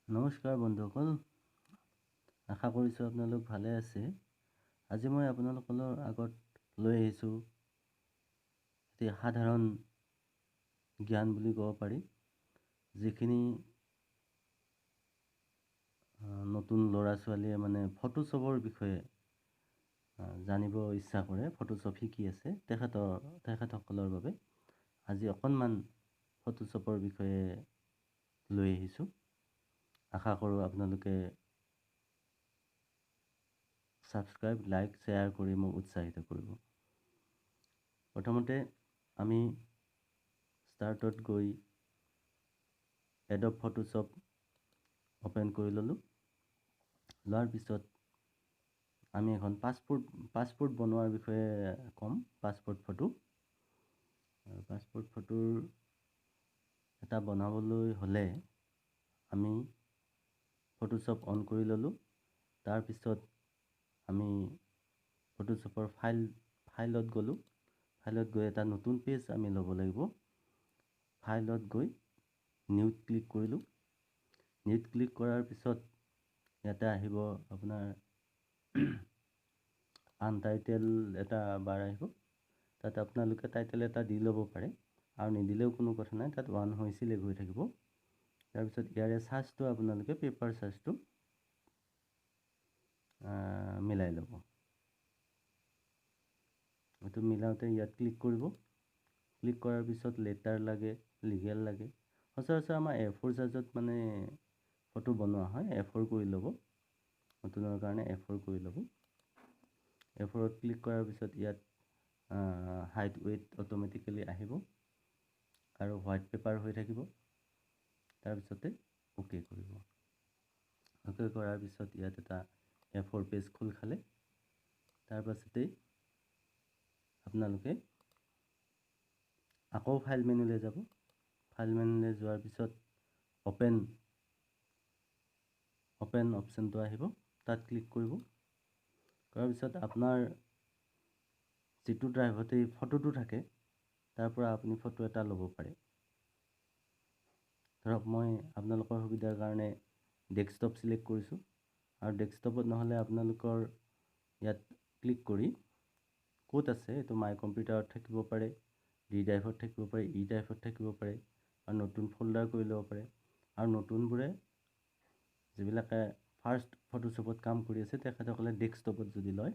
নমস্কাৰ বন্ধুসকল, আশা কৰিছোঁ আপোনালোক ভালে আছে। আজি মই আপোনালোকৰ আগত লৈ আহিছোঁ এটি সাধাৰণ জ্ঞান বুলি ক'ব পাৰি, যিখিনি নতুন ল'ৰা ছোৱালীয়ে মানে ফটোশ্বপৰ বিষয়ে জানিব ইচ্ছা কৰে, ফটোশ্বপ শিকি আছে, তেখেতসকলৰ বাবে আজি অকণমান ফটোশ্বপৰ বিষয়ে লৈ আহিছোঁ। আশা কৰোঁ আপোনালোকে ছাবস্ক্ৰাইব, লাইক, শ্বেয়াৰ কৰি মোক উৎসাহিত কৰিব। প্ৰথমতে আমি ষ্টাৰ্টত গৈ এডব ফটোশ্বপ অ'পেন কৰি ল'লোঁ। লোৱাৰ পিছত আমি এখন পাছপোৰ্ট বনোৱাৰ বিষয়ে ক'ম। পাছপোৰ্ট ফটো, পাছপোৰ্ট ফটোৰ এটা বনাবলৈ হ'লে আমি ফটোশ্বপ অন কৰি ল'লোঁ। তাৰপিছত আমি ফটোশ্বপৰ ফাইলত গ'লোঁ। ফাইলত গৈ এটা নতুন পেজ আমি ল'ব লাগিব। ফাইলত গৈ নিউত ক্লিক কৰিলোঁ। নিউত ক্লিক কৰাৰ পিছত ইয়াতে আহিব আপোনাৰ আনটাইটেল এটা বাৰ আহিব। তাত আপোনালোকে টাইটেল এটা দি ল'ব পাৰে আৰু নিদিলেও কোনো কথা নাই, তাত ওৱান হৈ চিলেক্ট হৈ থাকিব। তাৰপিছত ইয়াৰে চাৰ্জটো আপোনালোকে পেপাৰ চাৰ্জটো মিলাই ল'ব। এইটো মিলাওঁতে ইয়াত ক্লিক কৰিব। ক্লিক কৰাৰ পিছত লেটাৰ লাগে, লিগেল লাগে। সচৰাচৰ আমাৰ এ4 চাৰ্জত মানে ফটো বনোৱা হয়, এ4 কৰি ল'ব। নতুনৰ কাৰণে এ4 কৰি ল'ব। এ4ত ক্লিক কৰাৰ পিছত ইয়াত হাইট ৱেইট অট'মেটিকেলি আহিব আৰু হোৱাইট পেপাৰ হৈ থাকিব। তাৰপিছতে অ'কে কৰিব। অ'কে কৰাৰ পিছত ইয়াত এটা এ4 পেজ খোল খালে। তাৰপাছতেই আপোনালোকে আকৌ ফাইল মেনুলৈ যাব। ফাইল মেনুলৈ যোৱাৰ পিছত অ'পেন অপশ্যনটো আহিব, তাত ক্লিক কৰিব। কৰাৰ পিছত আপোনাৰ যিটো ড্ৰাইভতে ফটোটো থাকে তাৰ পৰা আপুনি ফটো এটা ল'ব পাৰে। ধৰক মই আপোনালোকৰ সুবিধাৰ কাৰণে ডেস্কটপ চিলেক্ট কৰিছোঁ আৰু ডেস্কটপত নহ'লে আপোনালোকৰ ইয়াত ক্লিক কৰি ক'ত আছে, এইটো মাই কম্পিউটাৰত থাকিব পাৰে, ডি ড্ৰাইভত থাকিব পাৰে, ই ড্ৰাইভত থাকিব পাৰে আৰু নতুন ফ'ল্ডাৰ কৰি ল'ব পাৰে। আৰু নতুনবোৰে যিবিলাকে ফাৰ্ষ্ট ফটোশ্বপত কাম কৰি আছে তেখেতসকলে ডেস্কটপত যদি লয়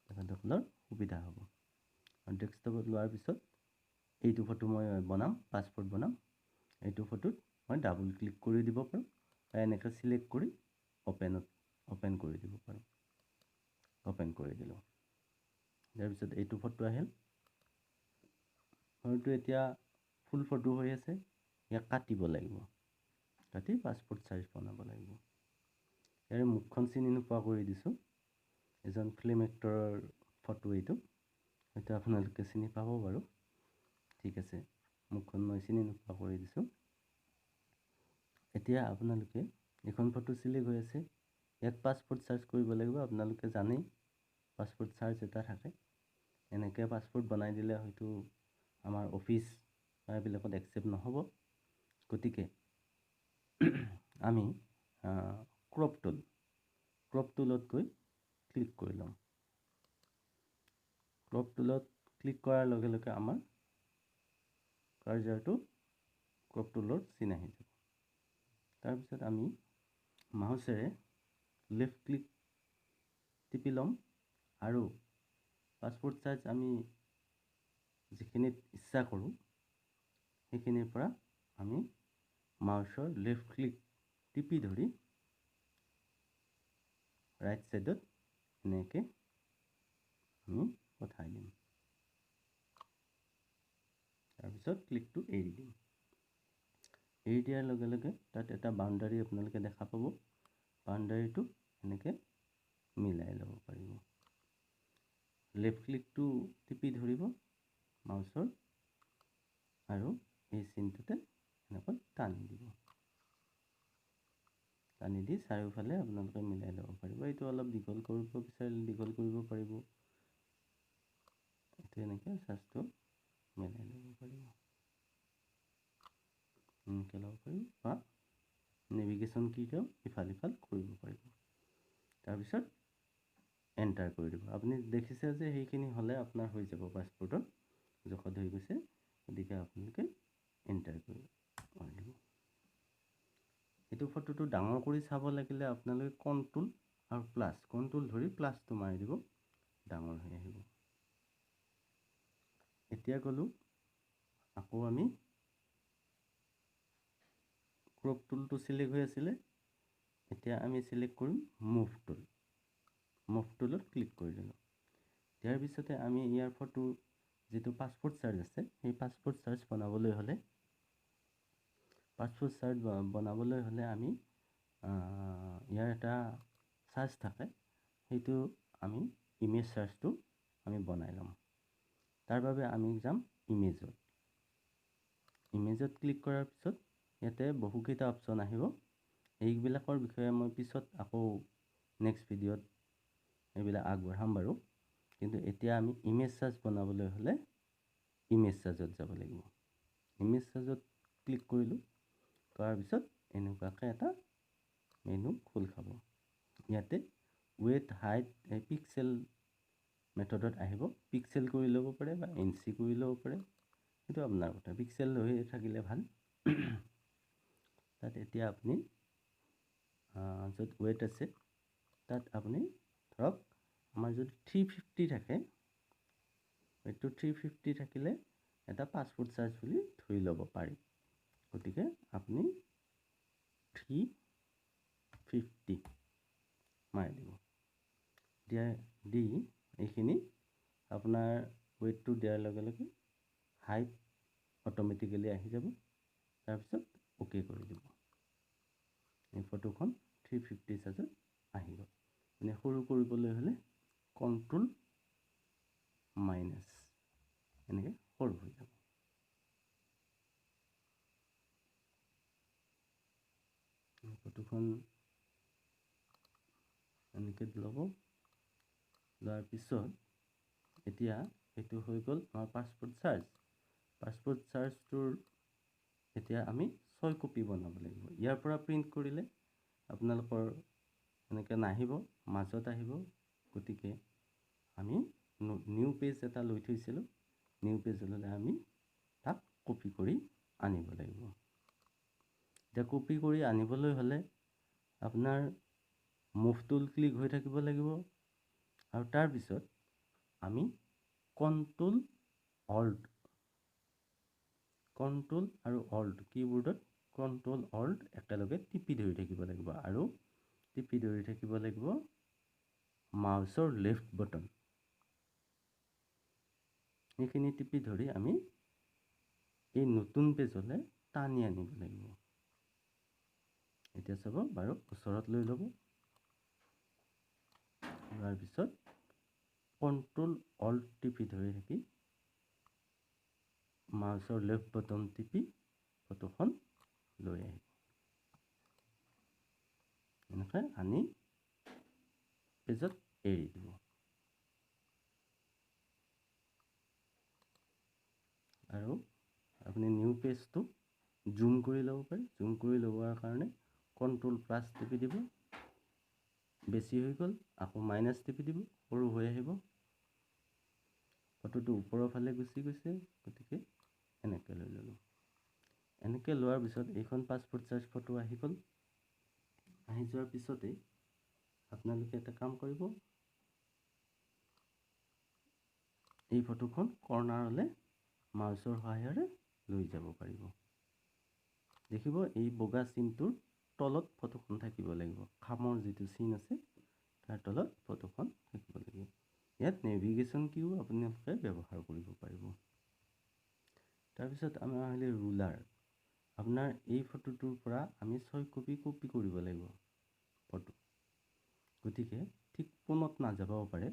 তেখেতসকলৰ সুবিধা হ'ব। আৰু ডেস্কটপত লোৱাৰ পিছত এইটো ফটো মই বনাম, পাছপোৰ্ট বনাম। এইটো ফটোত মই ডাবল ক্লিক কৰি দিব পাৰোঁ বা এনেকৈ চিলেক্ট কৰি অ'পেন কৰি দিব পাৰোঁ। অ'পেন কৰি দিলোঁ। তাৰপিছত এইটো ফটো আহিল। ফটোটো এতিয়া ফুল ফটো হৈ আছে, ইয়াক কাটিব লাগিব, কাটি পাছপোৰ্ট চাইজ বনাব লাগিব। ইয়াৰে মুখখন চিনি নোপোৱা কৰি দিছোঁ। এজন ফিল্ম এক্টৰৰ ফটো এইটো, হয়তো আপোনালোকে চিনি পাব বাৰু। ঠিক আছে, মুখখন মই চিনি নোপোৱা কৰি দিছোঁ। এতিয়া আপোনালোকে এইখন ফটো চিলেক্ট হৈ আছে, ইয়াক পাছপোৰ্ট চাৰ্জ কৰিব লাগিব। আপোনালোকে জানেই পাছপোৰ্ট চাৰ্জ এটা থাকে। এনেকৈ পাছপোৰ্ট বনাই দিলে হয়তো আমাৰ অফিচ বা এইবিলাকত একচেপ্ট নহ'ব। গতিকে আমি ক্ৰপ টুলত গৈ ক্লিক কৰি ল'ম। ক্ৰপ টুলত ক্লিক কৰাৰ লগে লগে আমাৰ কাৰ্জাৰটো ক্ৰপ টুলৰ চিন আহি যাব। তাৰপিছত আমি মাউচেৰে লেফ্ট ক্লিক টিপি ল'ম আৰু পাছপোৰ্ট চাইজ আমি যিখিনিত ইচ্ছা কৰোঁ সেইখিনিৰ পৰা আমি মাউচৰ লেফ্ট ক্লিক টিপি ধৰি ৰাইট ছাইডত এনেকৈ আমি পঠাই দিম। তাৰপিছত ক্লিকটো এৰি দিম। এৰি দিয়াৰ লগে লগে তাত এটা বাউণ্ডাৰী আপোনালোকে দেখা পাব। বাউণ্ডাৰীটো এনেকৈ মিলাই ল'ব পাৰিব। লেফ্ট ক্লিকটো টিপি ধৰিব মাউচৰ আৰু এই চিনটোতে এনেকৈ টানি দিব। টানি দি চাৰিওফালে আপোনালোকে মিলাই ল'ব পাৰিব। এইটো অলপ দীঘল কৰিব বিচাৰিলে দীঘল কৰিব পাৰিব। এইটো এনেকৈ চাইজটো মিলাই ল'ব পাৰিব, এনেকৈ ল'ব পাৰিব বা নেভিগেশ্যন নেভিগেশ্যন কীটো ইফাল সিফাল কৰিব পাৰিব। তাৰপিছত এণ্টাৰ কৰি দিব। আপুনি দেখিছে যে সেইখিনি হ'লে আপোনাৰ হৈ যাব, পাছপোৰ্টৰ জোখত হৈ গৈছে। গতিকে আপোনালোকে এণ্টাৰ কৰি দিব। এইটো ফটোটো ডাঙৰ কৰি চাব লাগিলে আপোনালোকে কণ্ট্ৰল আৰু প্লাছ, কণ্ট্ৰল ধৰি প্লাছটো মাৰি দিব, ডাঙৰ হৈ আহিব। এতিয়া গ'লোঁ আকৌ আমি ক্ৰপ টুলটো চিলেক্ট হৈ আছিলে, এতিয়া আমি চিলেক্ট কৰিম মুভ টুল। মুভ টুলত ক্লিক কৰি দিলোঁ। দিয়াৰ পিছতে আমি ইয়াৰ ফটো যিটো পাছপোৰ্ট চাইজ আছে, সেই পাছপোৰ্ট চাইজ বনাবলৈ হ'লে আমি ইয়াৰ এটা চাইজ থাকে, সেইটো আমি ইমেজ চাইজটো আমি বনাই ল'ম। তাৰ বাবে আমি যাম ইমেজত। ইমেজত ক্লিক কৰাৰ পিছত ইয়াতে বহুকেইটা অপশ্যন আহিব। এইবিলাকৰ বিষয়ে মই পিছত আকৌ নেক্সট ভিডিঅ'ত এইবিলাক আগবঢ়াম বাৰু। কিন্তু এতিয়া আমি ইমেজ চাইজ বনাবলৈ হ'লে ইমেজ চাইজত যাব লাগিব। ইমেজ চাইজত ক্লিক কৰিলোঁ, কৰাৰ পিছত এনেকুৱাকৈ এটা মেনু খোল খাব। ইয়াতে ৱেট, হাইট, পিক্সেল মেথডত আহিব। পিক্সেল কৰি ল'ব পাৰে বা ইঞ্চি কৰি ল'ব পাৰে, সেইটো আপোনাৰ কথা। পিক্সেল হৈ থাকিলে ভাল। তাত এতিয়া আপুনি য'ত ৱেট আছে তাত আপুনি ধৰক আমাৰ যদি 350 থাকে, ৱেটটো 350 থাকিলে এটা পাছপোৰ্ট চাইজ বুলি ধৰি ল'ব পাৰি। গতিকে আপুনি 350 মাৰি দিব। দিয়া দি এইখিনি আপোনাৰ ৱেটটো দিয়াৰ লগে লগে হাইট অট'মেটিকেলি আহি যাব। তাৰপিছত অ'কে কৰি দিব। এই ফটোখন 350 চাইজত আহি গ'ল। মানে সৰু কৰিবলৈ হ'লে কণ্ট্ৰল মাইনাছ, এনেকৈ সৰু হৈ যাব। ফটোখন এনেকৈ ল'ব। লোৱাৰ পিছত এতিয়া এইটো হৈ গ'ল আমাৰ পাছপোৰ্ট চাইজ। পাছপোৰ্ট চাইজটোৰ এতিয়া আমি 6 কপি বনাব লাগিব। ইয়াৰ পৰা প্ৰিণ্ট কৰিলে আপোনালোকৰ এনেকৈ নাহিব, মাজত আহিব। গতিকে আমি নিউ পেজ এটা লৈ থৈছিলোঁ, নিউ পেজ ল'লে আমি তাক কপি কৰি আনিব লাগিব। এতিয়া কপি কৰি আনিবলৈ হ'লে আপোনাৰ মুভ টুল ক্লিক হৈ থাকিব লাগিব আৰু তাৰপিছত আমি কণ্ট্ৰল অল্ট, কণ্ট্ৰল আৰু অল্ট কীবোৰ্ডত কণ্ট্ৰল অল্ট একেলগে টিপি ধৰি থাকিব লাগিব আৰু টিপি ধৰি থাকিব লাগিব মাউচৰ লেফ্ট বটন। সেইখিনি টিপি ধৰি আমি এই নতুন পেজলৈ টানি আনিব লাগিব। এতিয়া চাব বাৰু ওচৰত লৈ ল'ব। লোৱাৰ পিছত কণ্ট্ৰল অল্ট টিপি ধৰি থাকি মাউচৰ লেফ্ট বটন টিপি ফটোখন লৈ আহিব। এনেকৈ আনি পেজত এৰি দিব। আৰু আপুনি নিউ পেজটো জুম কৰি ল'ব পাৰে। জুম কৰি ল'বৰ কাৰণে কণ্ট্ৰল প্লাছ টিপি দিব, বেছি হৈ গ'ল, আকৌ মাইনাছ টিপি দিব, সৰু হৈ আহিব। ফটোটো ওপৰৰ ফালে গুচি গৈছে, গতিকে এনেকৈ লৈ ল'লোঁ। এনেকৈ লোৱাৰ পিছত এইখন পাছপোৰ্ট চাইজ ফটো আহি গ'ল। আহি যোৱাৰ পিছতেই আপোনালোকে এটা কাম কৰিব, এই ফটোখন কৰ্ণাৰলৈ মাউচৰ সহায়েৰে লৈ যাব পাৰিব। দেখিব এই বগা চিনটোৰ তলত ফটোখন থাকিব লাগিব, খামৰ যিটো চিন আছে তাৰ তলত ফটোখন থাকিব লাগিব। ইয়াত নেভিগেশ্যন কিও আপোনালোকে ব্যৱহাৰ কৰিব পাৰিব। তাৰপিছত আমাৰ আহিলে ৰুলাৰ। আপোনাৰ এই ফটোটোৰ পৰা আমি 6 কপি কপি কৰিব লাগিব ফটো। গতিকে ঠিক কোণত নাযাবও পাৰে,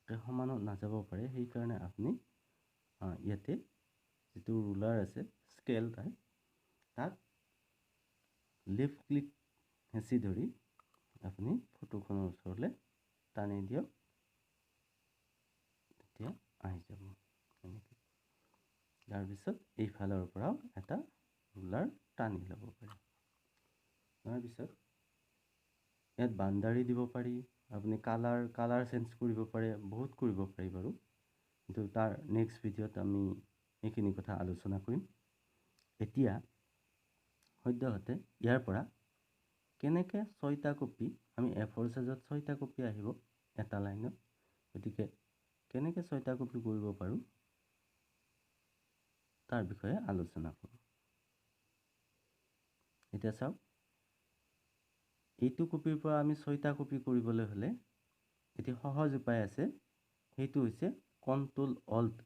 সমানত নাযাবও পাৰে, সেইকাৰণে আপুনি ইয়াতে যিটো ৰুলাৰ আছে স্কেল টাইপ, তাত লেফ্ট ক্লিক হেঁচি ধৰি আপুনি ফটোখনৰ ওচৰলৈ টানি দিয়ক, তেতিয়া আহি যাব এনেকৈ। তাৰপিছত এইফালৰ পৰাও এটা ৰুলাৰ টানি ল'ব পাৰে। তাৰপিছত ইয়াত বাউণ্ডাৰী দিব পাৰি, আপুনি কালাৰ চেঞ্জ কৰিব পাৰে, বহুত কৰিব পাৰি বাৰু। কিন্তু তাৰ নেক্সট ভিডিঅ'ত আমি এইখিনি কথা আলোচনা কৰিম। এতিয়া সদ্যহতে ইয়াৰ পৰা কেনেকৈ 6টা কপি, আমি A4 চাইজত 6টা কপি আহিব এটা লাইনত, গতিকে কেনেকৈ 6টা কপি কৰিব পাৰোঁ তাৰ বিষয়ে আলোচনা কৰোঁ। এতিয়া চাওক, এইটো কপিৰ পৰা আমি 6টা কপি কৰিবলৈ হ'লে এটি সহজ উপায় আছে, সেইটো হৈছে কণ্ট্ৰল অল্ট,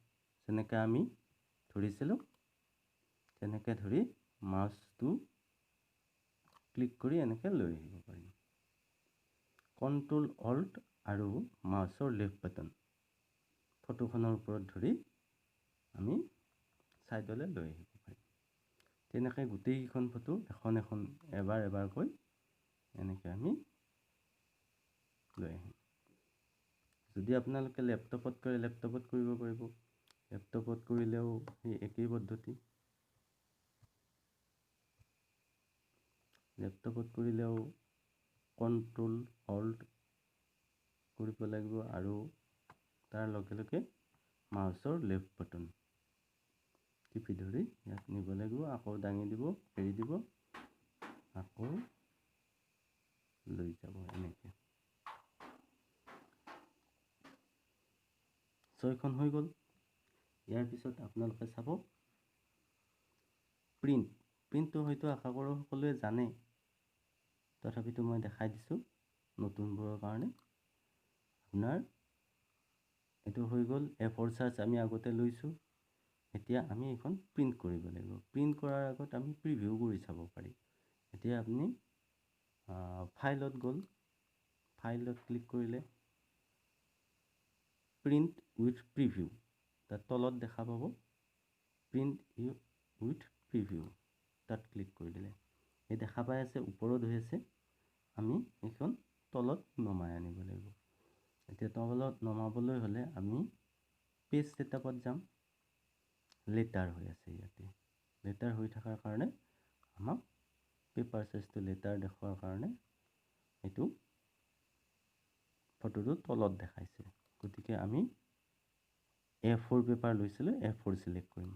যেনেকৈ আমি ধৰিছিলোঁ তেনেকৈ ধৰি মাউচটো ক্লিক কৰি এনেকৈ লৈ আহিব পাৰিম। কণ্ট্ৰল অল্ট আৰু মাউচৰ লেফ্ট বাটন ফটোখনৰ ওপৰত ধৰি আমি ছাইডলৈ লৈ আহিব পাৰিম। তেনেকৈ গোটেইকেইখন ফটো এখন এখন এবাৰ এবাৰকৈ এনেকৈ আমি লৈ আহিম। যদি আপোনালোকে লেপটপত কৰে, লেপটপত কৰিব পাৰিব। লেপটপত কৰিলেও সেই একেই পদ্ধতি। লেপটপত কৰিলেও কণ্ট্ৰল অল্ট কৰিব লাগিব আৰু তাৰ লগে লগে মাউচৰ লেফ্ট বাটন টিপি ধৰি ইয়াত নিব লাগিব, আকৌ দাঙি দিব, এৰি দিব, আকৌ লৈ যাব এনেকৈ। 6খন হৈ গ'ল। ইয়াৰ পিছত আপোনালোকে চাব প্ৰিণ্ট। প্ৰিণ্টটো হয়তো আশা কৰোঁ সকলোৱে জানে, তথাপিতো মই দেখাই দিছোঁ নতুনবোৰৰ কাৰণে। আপোনাৰ এইটো হৈ গ'ল A4 size আমি আগতে লৈছোঁ। এতিয়া আমি এইখন প্ৰিণ্ট কৰিব লাগিব। প্ৰিণ্ট কৰাৰ আগত আমি প্ৰিভিউ কৰি চাব পাৰি। এতিয়া আপুনি ফাইলত গ'ল, ফাইলত ক্লিক কৰিলে প্ৰিণ্ট উইথ প্ৰিভিউ, তাত তলত দেখা পাব প্ৰিণ্ট উইথ প্ৰিভিউ, তাত ক্লিক কৰি দিলে এই দেখা পাই আছে ওপৰত হৈ আছে। আমি এইখন তলত নমাই আনিব লাগিব। এতিয়া তলত নমাবলৈ হ'লে আমি পেজ ছেটআপত যাম। লেটাৰ হৈ আছে ইয়াতে, লেটাৰ হৈ থকাৰ কাৰণে আমাক পেপাৰ চাইজটো লেটাৰ দেখুওৱাৰ কাৰণে এইটো ফটোটো তলত দেখাইছে। গতিকে আমি A4 paper লৈছিলোঁ, A4 select কৰিম।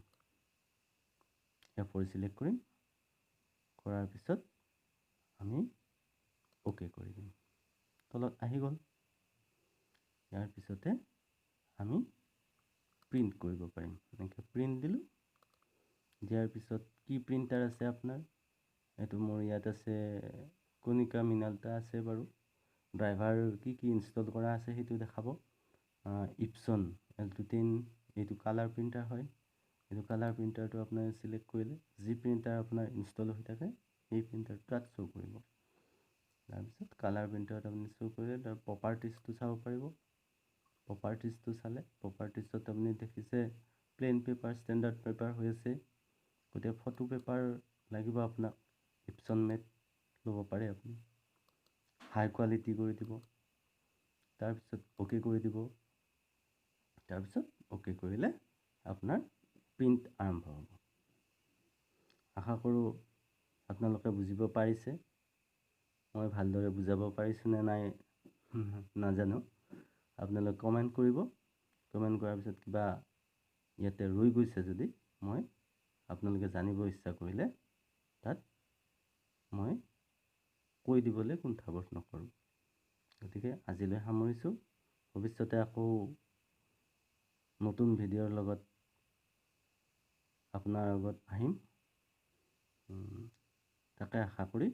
A4 select কৰিম, কৰাৰ পিছত আমি অ'কে কৰি দিম, তলত আহি গ'ল। ইয়াৰ পিছতে আমি প্ৰিণ্ট কৰিব পাৰিম। এনেকৈ প্ৰিণ্ট দিলোঁ, দিয়াৰ পিছত কি প্ৰিণ্টাৰ আছে আপোনাৰ, এইটো মোৰ ইয়াত আছে কণিকা মিনাল্টা আছে বাৰু। ড্ৰাইভাৰ কি কি ইনষ্টল কৰা আছে সেইটো দেখাব। ইপছন L210 এইটো কালাৰ প্ৰিণ্টাৰ হয়। এইটো কালাৰ প্ৰিণ্টাৰটো আপোনাৰ চিলেক্ট কৰিলে যি প্ৰিণ্টাৰ আপোনাৰ ইনষ্টল হৈ থাকে সেই প্ৰিণ্টাৰটো তাত শ্ব' কৰিব। তাৰপিছত কালাৰ প্ৰিণ্টাৰত আপুনি শ্ব' কৰিলে তাৰ প্ৰপাৰ্টিজটো চাব পাৰিব। প্ৰপাৰ্টিজটো চালে প্ৰপাৰ্টিজত আপুনি দেখিছে প্লেইন পেপাৰ, ষ্টেণ্ডাৰ্ড পেপাৰ হৈ আছে। গতিকে ফটো পেপাৰ লাগিব আপোনাক, ইপছন মেট ল'ব পাৰে আপুনি, হাই কোৱালিটি কৰি দিব। তাৰপিছত অ'কে কৰি দিব। তাৰপিছত অ'কে কৰিলে আপোনাৰ প্ৰিণ্ট আৰম্ভ হ'ব। আশা কৰোঁ আপোনালোকে বুজিব পাৰিছে। মই ভালদৰে বুজাব পাৰিছোঁ নে নাই নাজানো, আপোনালোকে কমেণ্ট কৰিব। কমেণ্ট কৰাৰ পিছত কিবা ইয়াতে ৰৈ গৈছে যদি মই আপোনালোকে জানিব ইচ্ছা কৰিলে তাত মই কৈ দিবলৈ কুণ্ঠাবোধ নকৰোঁ। গতিকে আজিলৈ সামৰিছোঁ। ভৱিষ্যতে আকৌ নতুন ভিডিঅ'ৰ লগত আপোনাৰ আগত আহিম, তাকে আশা কৰি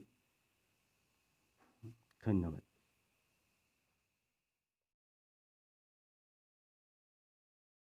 ধন্যবাদ।